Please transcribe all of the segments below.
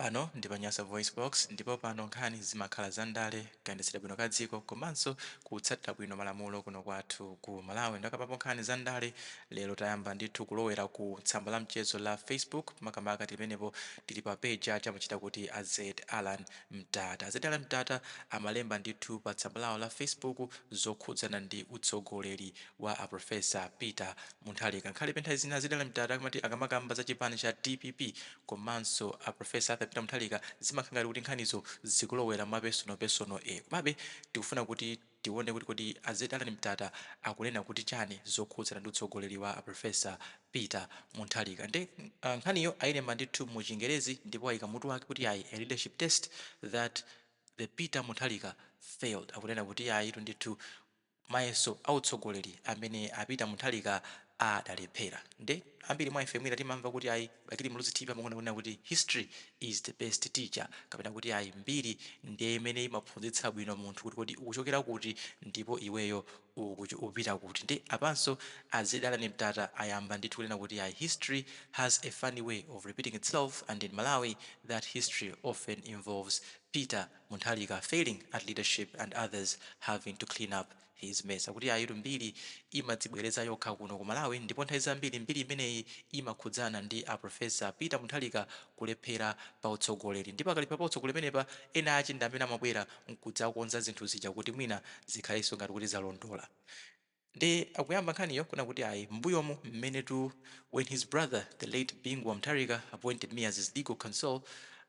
Pano ndi pa Nyasa VoiceBox, ndipo pano nkhani zimakhala zandale, kayendetsedwe bwino ka dziko komanso kutsatira bwino malamulo kuno kwathu ku Malawi. Ndakapapo nkhani zandale, lero tayamba ndithu kulowera ku tsamba la mchezo la Facebook, makamaka timenepo tili pa page chamachita kuti az Alan Mtata. Az Alan Mtata amalemba ndithu pa tsamba lawo la Facebook zokhudzana ndi utsogoleri wa a Professor Peter Mutharika. Nkhale nthawi zina az Alan Mtata akamati akamakamba za chipani cha DPP komanso a Professor Arthur Peter Mutharika, zimakhala ngati kuti nkhanizo zikulowera mwa personal personal. Komabe tikufuna kuti tione kuti kodi az Alan Mtata akunena kuti chani zokhudzana ndi utsogoleri wa a Professor Peter Mutharika. Ndi nkhaniyo ayilemba ndithu mu Chingerezi ndipo ayika mutu wake kuti ayi, "A leadership test that the Peter Mutharika failed." Akunena kuti ayi ndithu, mayeso autsogoleri amene a Peter Mutharika adalephera. Nde ambiri mwa ife mwina timamva kuti ayi, Bakili Muluzi TV amakonda kunena kuti "History is the best teacher", kapena kuti ayi, mbiri ndiye imene imaphunzitsa bwino munthu kuti kodi ukuchokera kuti ndipo iweyo upita kuti. Ndi apanso az Alan Mtata ayamba ndithu kunena kuti ayi, "History has a funny way of repeating itself, and in Malawi that history often involves Peter Mutharika failing at leadership and others having to clean up his mess." Akuti ayitu, mbiri imadzibwereza yokha kuno ku Malawi, ndipo nthawi zambiri mbiri imeneyi imakhudzana ndi a Professor Peter Mutharika kulephera pa utsogoleri, ndipo akalephera pa utsogoleri penepa, ena achi ndi amene amabwera nkudzakonza zinthu zija kuti mwina zikhalenso ngati kuti zalondola. Ndi akuyamba nkhaniyo kuna kuti ayi, mbuyomu mmenetu, "When his brother, the late Bingu wa Mutharika, appointed me as his legal counsel,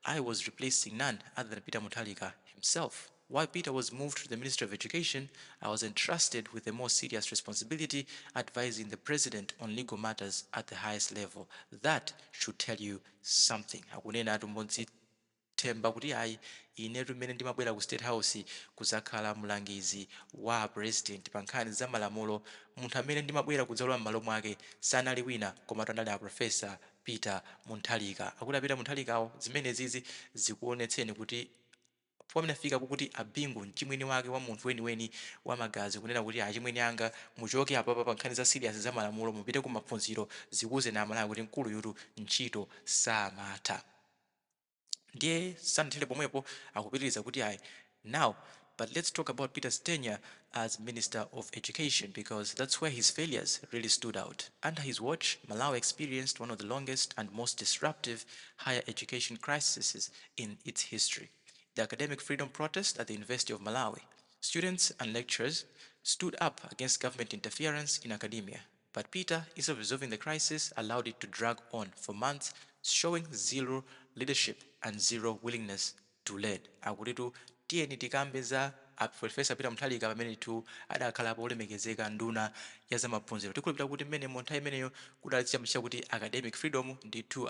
I was replacing none other than Peter Mutharika himself. While Peter was moved to the Ministry of Education, I was entrusted with a more serious responsibility, advising the president on legal matters at the highest level. That should tell you something." Akunena atu modzithemba kuti ayi, inetu mmene ndimabwera ku State House kuzakhala mlangizi wa president pa nkhani za malamulo, munthu amene ndimabwera kudzalowa m'malo mwake sanali wina koma anali a Professor Peter Mutharika. Akuti a Peter Mutharikawo, zimene zizi zikuonetseni kuti pamene afika kuti abingu, mchimwene wake wa munthu weniweni wa magazi, kunena kuti achimwene anga, muchoke apapa pa nkhani za serious za malamulo, mupite ku maphunziro, zikuze Amalawi kuti mkulu yutu ntchito samatha. Ndiye sanathere pomwepo, akupitiriza kuti ayi, "Now, but let's talk about Peter's tenure as Minister of Education, because that's where his failures really stood out. Under his watch, Malawi experienced one of the longest and most disruptive higher education crises in its history: the academic freedom protest at the University of Malawi. Students and lecturers stood up against government interference in academia. But Peter, instead of resolving the crisis, allowed it to drag on for months, showing zero leadership and zero willingness to lead." Akutitu tiyeni tikambe za a Professor Peter Mutharika pamene tu adakhalapo olemekezeka nduna ya zamaphunziro. Tikhulupirira kuti mmene mu nthawi imeneyo kudali chiyambi kuti academic freedom ndithu,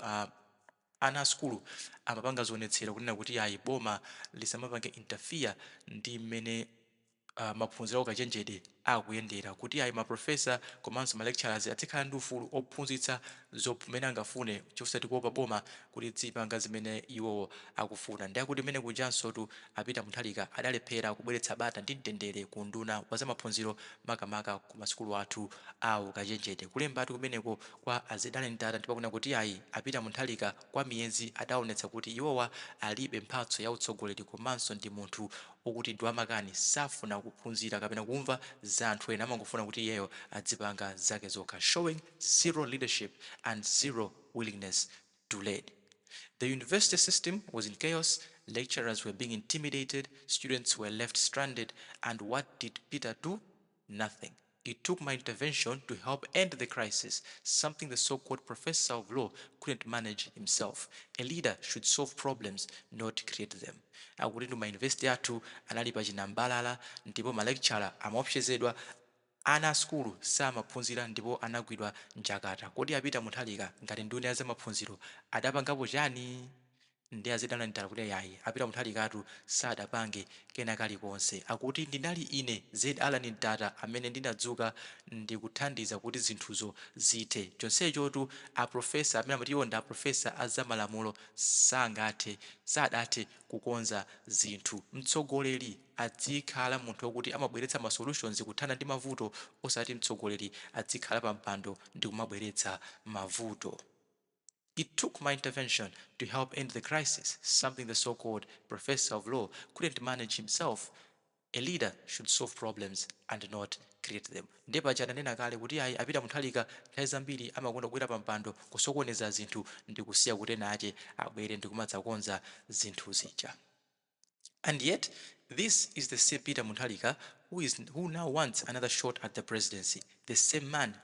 ana asukulu amapanga zionetsero kunena kuti ayi, boma lisamapange interfere ndi mmene maphunziro akachenjede akuyendera, kuti ayi, maprofesa komanso ma lecturers azikhala ndi ufulu ophunzitsa zomwe angafune, chosati kuopa boma kuti zipanga zimene iwowo akufuna. Ndi akuti mmene kujansotu a Peter Mutharika adalephera kubweretsa bata ndi mtendere ku nduna wa zamaphunziro, makamaka ku masukulu athu a ukachenjede. Kulembatu kumeneko kwa az Alan Mtata, ndipo kunena kuti ayi, a Peter Mutharika kwa miyezi adaonetsa kuti iwowa alibe mphatso ya utsogoleri, komanso ndi munthu okuti ndi wamakani, safuna kuphunzira kapena kumva za anthu ena, amangofuna kuti iyeyo adzipanga zake zokha, showing zero leadership and zero willingness to lead. "The university system was in chaos, lecturers were being intimidated, students were left stranded, and what did Peter do? Nothing. It took my intervention to help end the crisis, something the so called professor of law couldn't manage himself. A leader should solve problems, not create them." Akuti ndi mayunivesiti athu anali pa chinambalala, ndipo ma lecturer amaopsezedwa, ana a sukulu samaphunzira ndipo anagwidwa mjakata. Kodi a Peter Mutharika ngati nduna ya zamaphunziro adapangapo chani? Ndi az Alan Mtata kuti yayi, a Peter Mutharikatu sadapange kena kalikonse. Akuti ndinali ine Z Alan Mtata amene ndinadzuka ndikuthandiza kuti zinthuzo zithe. Chonsechotu aprofesa amene amati iwo ndi aprofesa a zamalamulo sangathe, sadathe kukonza zinthu. Mtsogoleri adzikhala munthu wokuti amabweretsa ma solutions kuthana ndi mavuto, osati mtsogoleri adzikhala pa mpando ndi kumabweretsa mavuto. It took my intervention to help end the crisis, something the so-called professor of law couldn't manage himself. A leader should solve problems and not create them. Ndiye paja ananena kale kuti ayi, a Peter Mutharika nthawi zambiri amakonda kubwera pa mpando, kusokoneza zinthu ndi kusiya kuti ena ache abwere ndi kumadzakonza zinthu zija. And yet, this is the same Peter Mutharika who now wants another shot at the presidency. The same man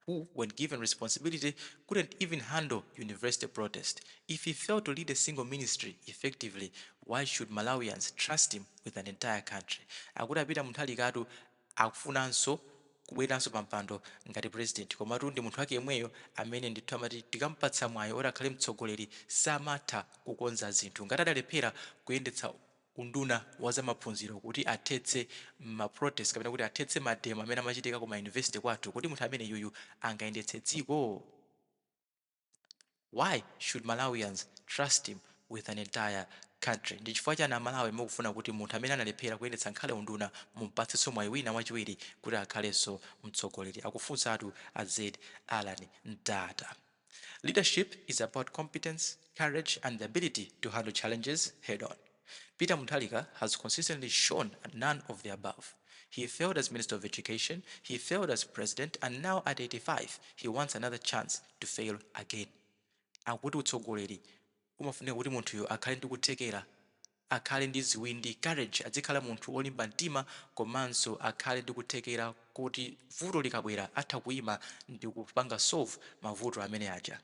who, when given responsibility, couldn't even handle university protest. If he failed to lead a single ministry effectively, why should Malawians trust him with an entire country? Akuti a Peter Mutharikatu akufunanso kubweranso pa mpando ngati president, komatu ndi munthu wake yemweyo amene ndithu amati tikampatsa mwayi oti akhale mtsogoleri samatha kukonza zinthu. Ngati adalephera kuyendetsa unduna wa zamaphunziro kuti athetse ma protest kapena kuti athetse ma demo amene amachitika ku ma university kwathu, kuti munthu amene yuyu angayendetse dziko? Why should Malawians trust him with an entire country? Ndi chifukwa chani Amalawi mukufuna kuti munthu amene analephera kuyendetsa nkhale unduna mumpatsenso mwayi wina wachiwiri kuti akhalenso mtsogoleri? Akufunsatu a Z Alan Mtata. Leadership is about competence, courage and the ability to handle challenges head on. Peter Mutharika has consistently shown none of the above. He failed as Minister of Education, he failed as president, and now at 85, he wants another chance to fail again. Akuti utsogoleri umafunika kuti munthuyo akhale ndi kuthekera, akhale ndi ziwindi, courage, azikhala munthu wolimba mtima, komanso akhale ndi kuthekera kuti vuto likabwera atha kuyima ndi kupanga solve mavuto amene aja.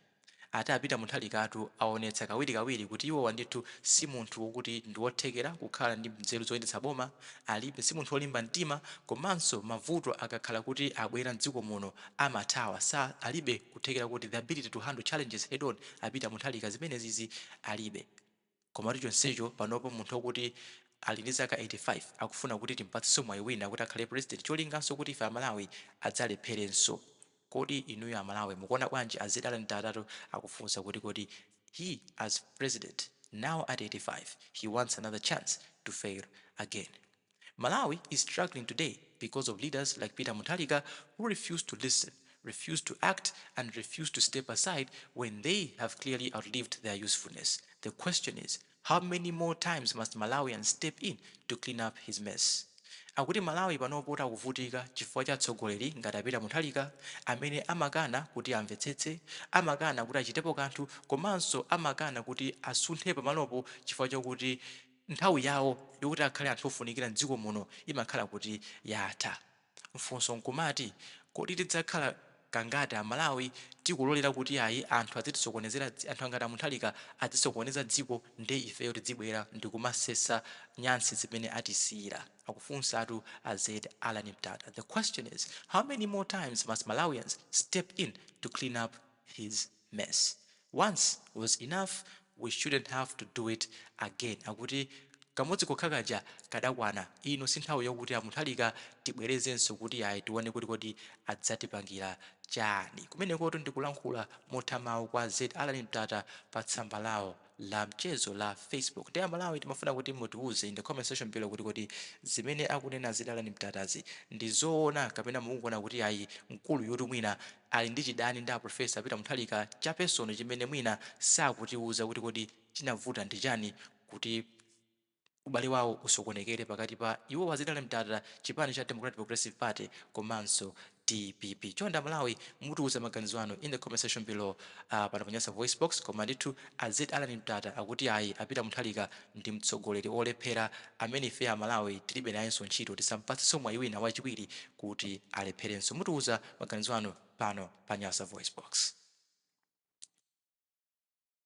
Ati a Peter Mutharikatu aonetsa kawirikawiri kuti iwowa ndithu si munthu wokuti ndi wothekera kukhala ndi nzeru zoyendetsa boma, alibe, si munthu wolimba mtima, komanso mavuto akakhala kuti abwera mdziko muno amathawa, sa alibe kuthekera kuti the ability to handle challenges head on. A Peter Mutharika zimenezizi alibe. Komatu chonsecho panopo munthu wokuti ali ndi zaka 85 akufuna kuti timpatsenso mwayi wina kuti akhale president, cholinganso kuti ife Amalawi adzalepherenso. Kodi inuyo Amalawi mukuona bwanji? A Z Alan Mtatatu akufunsa kuti kodi he as president now at 85, he wants another chance to fail again? Malawi is struggling today because of leaders like Peter Mutharika, who refuse to listen, refuse to act, and refuse to step aside when they have clearly outlived their usefulness. The question is, how many more times must Malawians step in to clean up his mess? Akuti Malawi panopo akuvutika chifukwa cha atsogoleri ngati a Peter Mutharika amene amakana kuti amvetsetse, amakana kuti achitepo kanthu, komanso amakana kuti asunthe pamalopo chifukwa chakuti nthawi yawo yokuti akhale anthu ofunikira mdziko muno imakhala kuti yatha. Mfunso nkumati, kodi tidzakhala kangati Amalawi tikulolera kuti ayi, anthu azitisokonezera, anthu angati a Mutharika azisokoneza dziko, nde ifeyo tidzibwera ndikumasesa nyansi zimene atisiyira? Akufunsatu a Z Alan Mtata. The question is, how many more times must Malawians step in to clean up his mess? Once was enough. We shouldn't have to do it again. Akuti kamodzi kokha kaja kadakwana. Ino si nthawi yokuti a Mutharika tibwerezenso kuti ayi, tione kuti kodi adzatipangira chani. Kumenekotu ndikulankhula motha mawu kwa Z Alan Mtata pa tsamba lawo la mchezo la Facebook. Ndi Amalawi timafuna kuti mutiuze in the comment section below kuti kodi zimene akunena Z Alan Mtatazi ndi zoona, kapena mukuona kuti ayi, mkulu yoti mwina ali ndi chidani ndi a Professor Peter Mutharika cha personal chimene mwina sakutiuza kuti kodi chinavuta ndi chani kuti ubale wawo usokonekere pakati pa iwo a Z Alan Mtata, chipani cha Democratic Progressive Party komanso DPP. Chonde Malawi, mutiuza maganizo anu in the comment section below pano pa Nyasa Voice Box. Koma ndithu a Z Alan Mtata akuti ayi, a Peter Mutharika ndi mtsogoleri olephera amene ife Amalawi tilibe nayenso ntchito, tisampatsenso mwayi wina wachiwiri kuti alepherenso. Mutiuza maganizo anu pano pa Nyasa Voice Box.